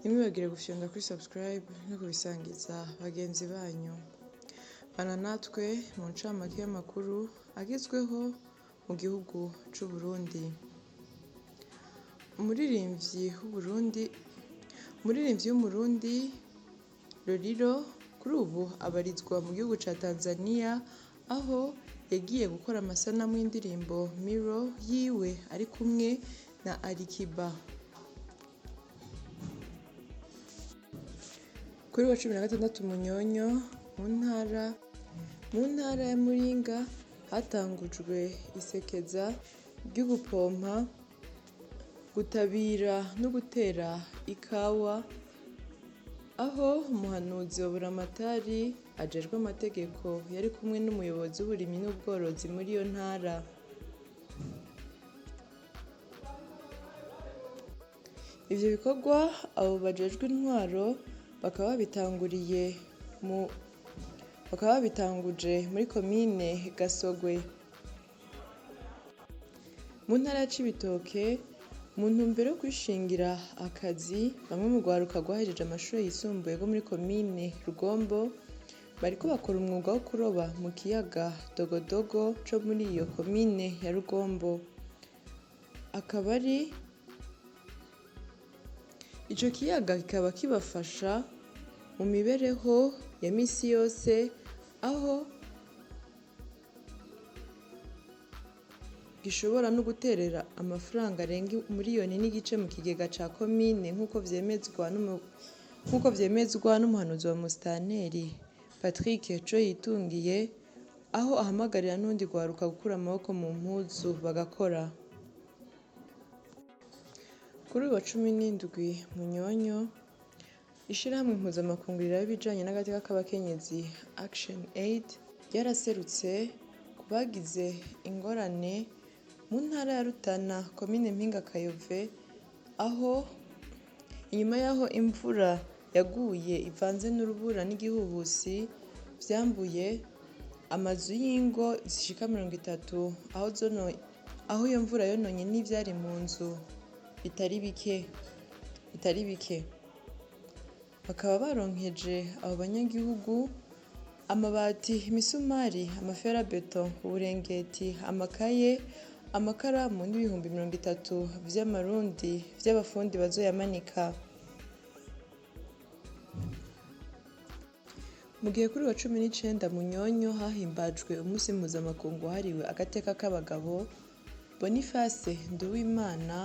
Ntimwibagire gufyonda kuri subscribe no kubisangiza bagenzi banyu. Bana natwe mu ncamake y'amakuru agezweho mu gihugu c'u Burundi. Umuririmbyi w'Uburundi, umuririmbyi w'Umurundi Lolilo kuri ubu abarizwa mu gihugu ca Tanzania, aho yagiye gukora amasanamu y'indirimbo Mirror yiwe ari kumwe na Alikiba. Kuri wa 16 Munyonyo mu ntara ya Muyinga hatangujwe isekeza ry'ugupompa, gutabira no gutera ikawa, aho umuhanuzi wa Buramatari ajejwe amategeko yari kumwe n'umuyobozi w'uburimyi n'ubworozi muri iyo ntara. Ivyo bikorwa abo bajejwe intwaro bakaba babitanguje muri komine Gasogwe. Mu ntara ya Cibitoke, mu ntumbero yo kwishingira akazi, bamwe mu rwaruka rwahejeje amashure yisumbuye rwo muri komine Rugombo bariko bakora umwuga wo kuroba mu kiyaga Dogodogo co muri iyo komine ya Rugombo. Akaba ari ico kiyaga kikaba kibafasha mu mibereho ya misi yose, aho gishobora no guterera amafaranga arenga umuriyoni n'igice mu kigega ca komine, nk'uko vyemezwa n'umuhanuzi wa musitanteri Patrick Coyitungiye, aho ahamagarira n'urundi rwaruka gukura amaboko mu mpuzu bagakora. Kuri uyu wa 17 Munyonyo, ishirahamwe mpuzamakungu riraba ibijanye n'agateka k'abakenyezi Action Aid ryaraserutse ku bagize ingorane mu ntara ya Rutana, komine Mpinga Kayove, aho inyuma y'aho imvura yaguye ivanze n'urubura n'igihuhusi vyambuye amazu y'ingo zishika 30, aho iyo mvura yononye n'ivyari mu nzu bitari bike bitari bike. Bakaba baronkeje abo banyagihugu amabati, imisumari, amaferabeto, uburengeti, amakaye, amakaramu n'ibihumbi 30 vy'amarundi vy'abafundi bazoyamanika. Mu gihe kuri wa 19 Munyonyo hahimbajwe umunsi mpuzamakungu wahariwe agateka k'abagabo, Boniface Nduwimana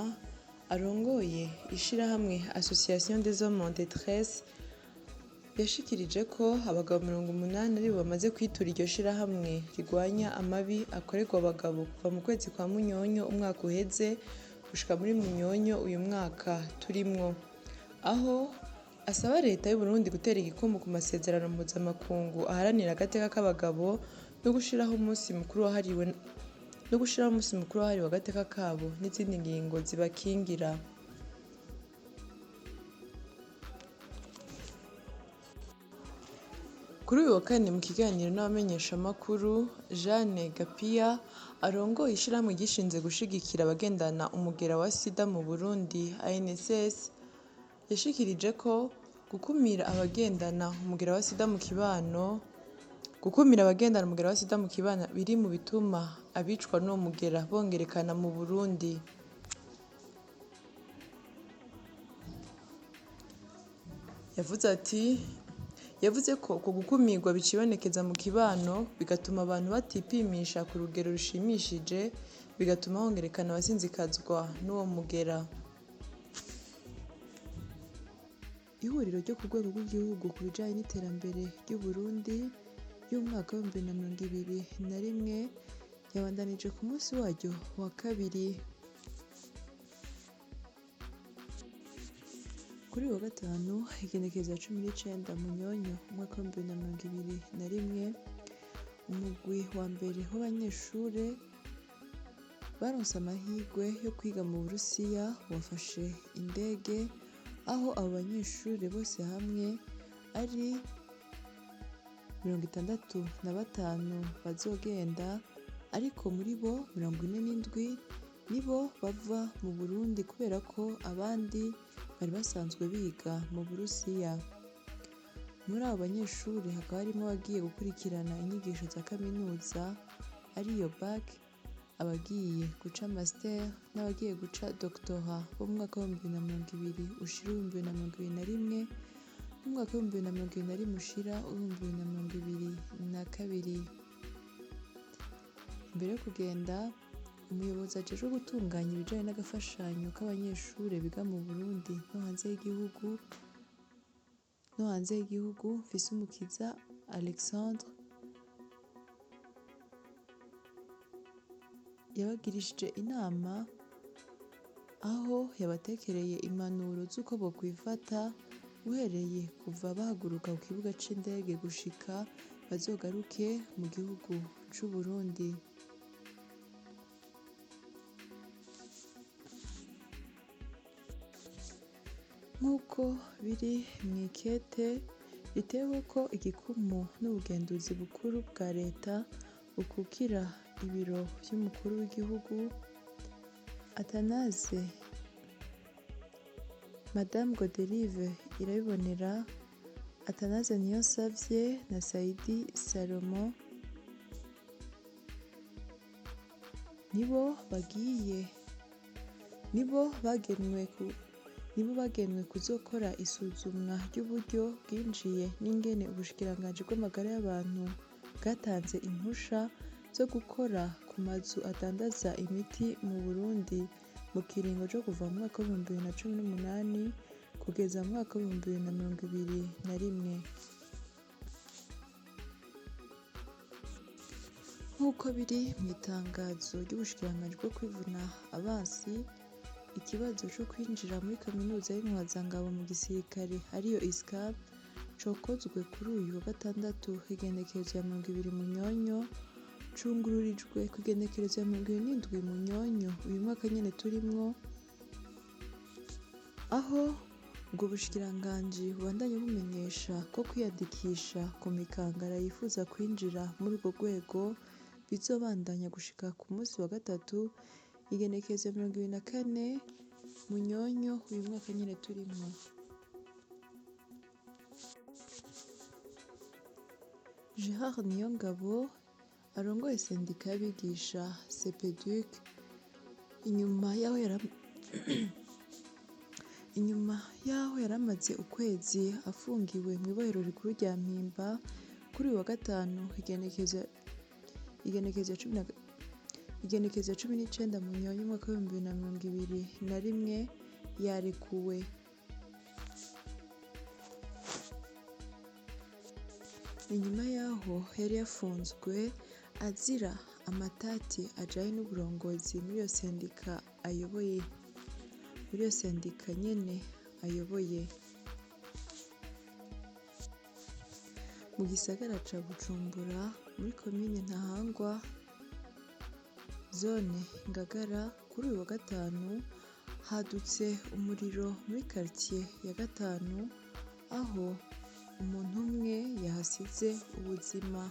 arongoye ishirahamwe Association des Hommes en Détresse yashikirije ko abagabo 80 aribo bamaze kwitura iryo shirahamwe rigwanya amabi akorerwa abagabo kuva mu kwezi kwa Munyonyo umwaka uheze gushika muri Munyonyo uyu mwaka turimwo, aho asaba leta y'Uburundi gutera igikumu ku masezerano mpuzamakungu aharanira agateka k'abagabo no gushiraho umunsi mukuru wahariwe agateka kabo n'izindi ngingo zibakingira. Kuri uyu wa kane, mu kiganiro n'abamenyeshamakuru, Jeanne Gapiya arongoye ishirahamwe ryishinze gushigikira abagendana umugera wa sida mu Burundi ANSS, yashikirije ko gukumira abagendana umugera wa sida mu kibano biri mu bituma abicwa n'uwo mugera bongerekana mu Burundi. Yavuze ati yavuze ko uko gukumirwa bicibonekeza mu kibano, bigatuma abantu batipimisha ku rugero rushimishije, bigatuma hongerekana abasinzikazwa n'uwo mugera. Ihuriro ryo ku rwego rw'igihugu ku bijanye n'iterambere ry'Uburundi ry'umwaka w'2021 ryabandanije ku munsi waryo wa kabiri. Kuri uyu wa gatanu, igenekerezo rya 19 Munyonyo umwaka w'2021, umugwi wa mbere w'abanyeshure baronse amahirwe yo kwiga mu Burusiya wafashe indege, aho abo banyeshure bose hamwe ari 65 bazogenda, ariko muri bo 47 nibo bava mu Burundi kubera ko abandi bari basanzwe biga mu Burusiya. Muri abo banyeshure hakaba harimwo abagiye gukurikirana inyigisho za kaminuza ariyo BAC, abagiye guca Master n'abagiye guca Doctorat bo mu mwaka w'2020 ushira 2021 n'umwaka w'2021 ushira 2022. Imbere yo kugenda, umuyobozi ajejwe gutunganya ibijanye n'agafashanyo k'abanyeshure biga mu Burundi no hanze y'igihugu, Mfisumukiza Alexandre, yabagirishije inama aho yabatekereye impanuro z'uko bokwifata uhereye kuva bahaguruka ku kibuga c'indege gushika bazogaruke mu gihugu c'Uburundi. Nk'uko biri mw'ikete riteweko igikumu n'ubugenduzi bukuru bwa leta bukukira ibiro vy'umukuru w'igihugu, Athanase Madame Godelive Irabibonera, Athanase Niyonsavye na Saidi Salomo nibo bagenwe kuzokora isuzumwa ry'uburyo bwinjiye n'ingene ubushikiranganji bw'amagara y'abantu bwatanze impusha zo gukora ku mazu adandaza imiti mu Burundi mu kiringo co kuva mu mwaka w'2018 kugeza mu mwaka w'2021. Nk'uko biri mw'itangazo ry'ubushikiranganji bwo kwivuna abansi, ikibazo co kwinjira muri kaminuza y'intwazangabo mu gisirikare ariyo ISCAP cokozwe kuri uyu wa gatandatu igenekerezo ya 20 Munyonyo, cungururijwe kw'igenekerezo ya 27 Munyonyo uyu mwaka nyene turimwo, aho ubwo bushikiranganji bubandanya bumenyesha ko kwiyandikisha ku mikangara yifuza kwinjira muri urwo rwego bizobandanya gushika ku musi wa gatatu igenekerezo ya 24 Munyonyo uyu mwaka nyene turimwo. Gerard Niyongabo arongoye sendika y'abigisha CPDUC, inyuma y'aho yaramaze ukwezi afungiwe mw'ibohero rikuru rya Mpimba, kuri uyu wa gatanu igenekerezo ya 19 Munyonyo umwaka w'2021 yarekuwe. Inyuma y'aho yari yafunzwe azira amatati ajanye n'uburongozi muri iyo sendika nyene ayoboye. Mu gisagara ca Bujumbura muri komine Ntahangwa zone Ngagara, kuri uyu wa gatanu hadutse umuriro muri quartier ya gatanu aho umuntu umwe yahasize ubuzima.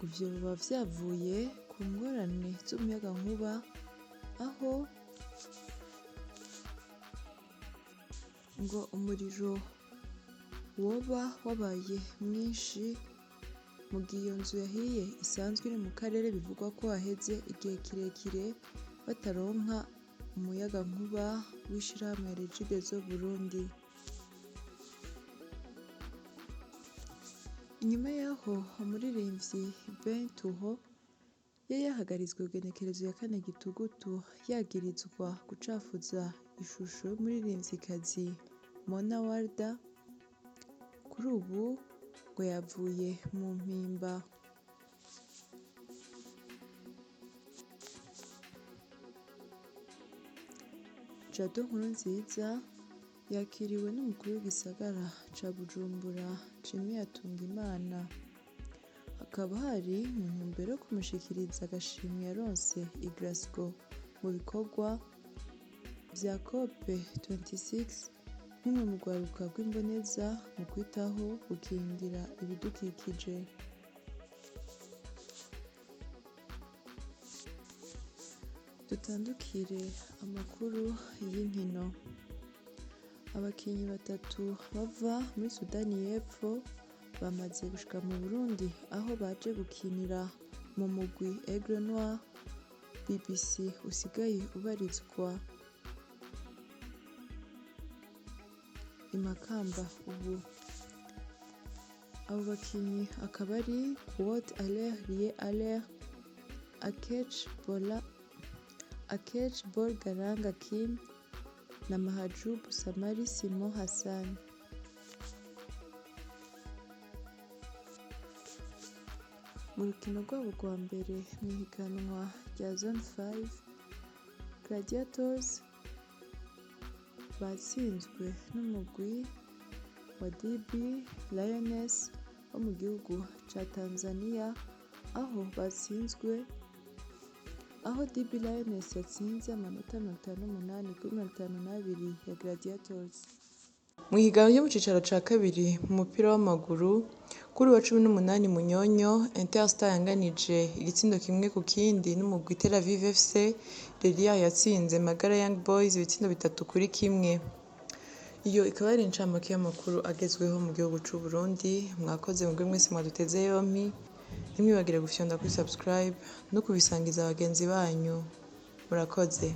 Ivyo biba vyavuye ku ngorane z'umuyagankuba aho ngo umuriro woba wabaye mwinshi mu gihe iyo nzu yahiye isanzwe iri mu karere bivugwa ko haheze igihe kirekire bataronka umuyagankuba w'ishirahamwe Regideso Burundi. Inyuma y'aho umuririmbyi Ben Tuho yari yahagaritswe kw'igenekerezo ya 4 Gitugutu yagirizwa gucafuza ishusho y'umuririmvyikazi Mona Walda, kuri ubu ngo yavuye mu mpimba. Jado Nkurunziza yakiriwe n'umukuru w'igisagara ca Bujumbura Jimmy Hatungimana, hakaba hari mu ntumbero yo kumushikiriza agashimwe yaronse i Glasgow mu bikorwa vya COP26 nk'umwe mu rwaruka rw'imboneza mu kwitaho gukingira ibidukikije. Dutandukire amakuru y'inkino. Abakinyi batatu bava muri Sudani y'Epfo bamaze gushika mu Burundi aho baje gukinira mu mugwi Aigle Noir BBC usigaye ubarizwa i Makamba ubu. Abo bakinyi akaba ari Kuot Aller Rie Aller, Akech Bol Garanga Kim na Mahajub Samari Simon Hassan. Mu rukino rwabo rwa mbere mw'ihiganwa rya Zone 5, Gladiators batsinzwe n'umugwi wa DB Lioness wo mu gihugu ca Tanzania aho batsinzwe aho DB Lioness yatsinze amanota 58 kuri 52 ya Gladiators. Mw'ihiganwa ryo mu cicaro ca kabiri mu mupira w'amaguru, kuri uwa 18 Munyonyo, Interstar yanganije igitsindo kimwe ku kindi n'umugwi Tel Aviv FC, Lelia yatsinze Magara Young Boys ibitsindo 3-1. Iyo ikaba yari incamake y'amakuru agezweho mu gihugu c'u Burundi, mwakoze mwebwe mwese mwaduteze yompi, ntimwibagire gufyonda kuri subscribe no kubisangiza bagenzi banyu. Murakoze.